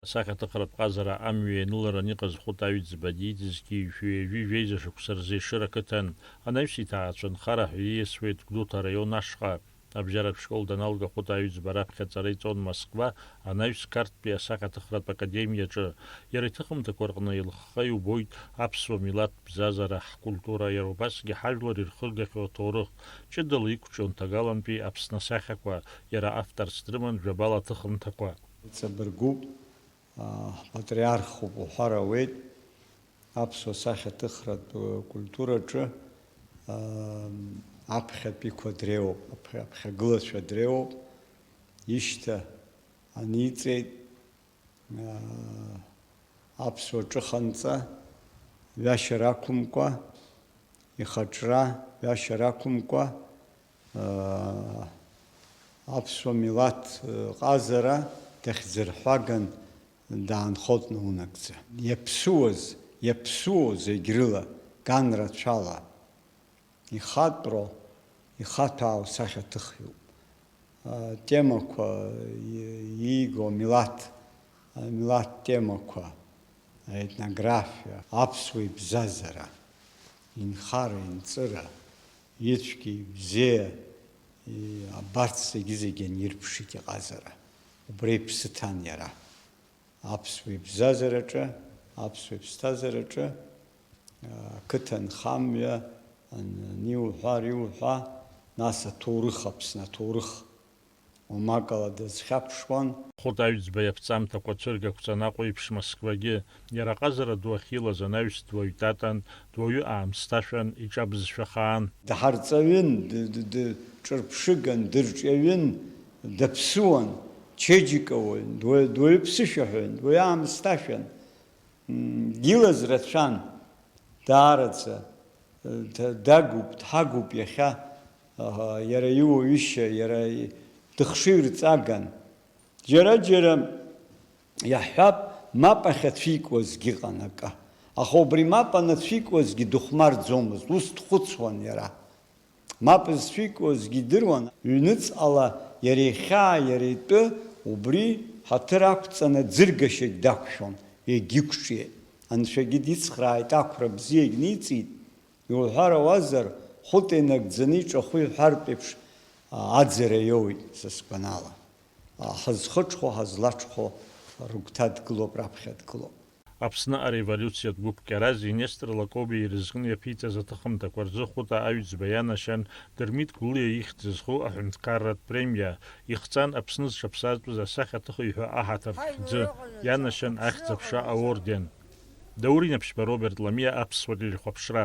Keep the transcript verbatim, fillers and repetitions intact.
Асахьаҭыхратә ҟазара амҩа ианыларан иҟаз Хәыта Аҩӡба диитызгьы ҩажәи жәеиза шықәса рзы Ешыра ақыҭан анаҩс иҭаацәа нхара ҳәа ииасуеит Гәдоуҭа араион ашҟа. Абжьаратә школ даналга Хәыта Аҩӡба раԥхьаҵара иҵон Москва анаҩс Қарҭтәи асахьаҭыхратә академиаҿы. Иара иҭыхымҭақәа рҟны илыхха иубоит аԥсуа милаҭ бзазара, ҳкультура, иара убасгьы ҳажәлар ирхыргахьоу аҭоурых. Ҷыдала иқәҿион ҭагалантәи Аԥсны асахьақәа, иара авторс дрыман жәабала аҭыхымҭақәа. Иҵабыргуп, аа, ҳпатриархуп уҳәар ауеит, аԥсуа сахьаҭыхратә, э, культураҿы, аа, аԥхьатәиқәа дреиуоуп, аԥхьа-, аԥхьагылацәа дреиуоуп, ишьҭа аниҵеит, аа, аԥсуа ҿыханҵа, ҩашьара ақәымкәа, ихаҿра, ҩашьара ақәымкәа, аа, аԥсуа милаҭ, ҟазара дахьӡырҳәаган даанхоит наунагӡа. Иаԥсуаз, иаԥсуоу зегь рыла, ган рацәала, ихатәроу, ихаҭәаау сахьаҭыхҩуп. Темақәа и-, ииго милаҭ, амилаҭ темақәа, аетнографиа, аԥсуа ибзазара, инхара, инҵыра, ицәгьа, ибзиа, и-, абарҭ зегьы-зегьы анирԥшит иҟазара. Убра иԥсы ҭан иара. Аԥсуа ибзазараҿы, аԥсуа иԥсҭазаараҿы, ақыҭанхамҩа ан-, аниуҳәа, ариуҳәа, нас аҭоурых, Аԥсны аҭоурых, уамак ала дазхьаԥшуан. Хәыта Аҩӡба иаԥҵамҭақәа цәыргақәҵан Аҟәа еиԥш Москвагьы, иара аҟазара ду ахьилаз анаҩс дуаҩ татан, дуаҩы аамсҭашәан, иҿабызшәа хаан. Дҳарҵаҩын, д-, д-, д-, ҿырԥшыган, дырҿиаҩын, даԥсыуан, чеиџьыкауаҩын, дуаҩ-, дуаҩԥсышәаҳәаҩын, дуаҩы аамсҭашәан. М, илаз рацәан, даараӡа, д-, дагуп, дҳагуп иахьа, аҳа, иара иуаҩышьа, иара и-, дыхшыҩрҵаган. Џьара-џьара иаҳҳәап, мап ахьацәикуазгьы ыҟан акы. Аха убри мап анацәикуазгьы дыхәмарӡомызт, ус дхәыцуан иара. Мап зцәикуазгьы идыруан, ҩныҵҟала иара ихьаа, иара итәы убри ҳаҭыр ақәҵаны ӡыргашьагь дақәшәон, егьиқәҿиеит. Анцәагьы дицхрааит, ақәра бзиагь ниҵит. Иуҳәар ауазар, Хәыта инагӡаны иҿахәы иҳәартә еиԥш, а, аӡара иоуеит, са сгәанала. А, ҳазхыҽхәо, ҳазлаҽхәо рыгәҭа дгылоуп, раԥхьа дгылоуп. Аԥсны ареволиуциатә гәыԥ Кьарази Нестор Лакобиа ирызкны иаԥиҵаз аҭыхымҭақәа рзы Хәыта Аҩӡба ианашьан Дырмит Гәлиа ихьӡ зху аҳәынҭқарратә премиа, ихҵан Аԥсны зҽаԥсазтәыз асахьаҭыхҩы ҳәа аҳаҭыртә хьӡы, ианашьан Ахьӡ-аԥша аорден. Даур Инаԥшьба, Роберт Ламиа, Аԥсуа телехәаԥшра.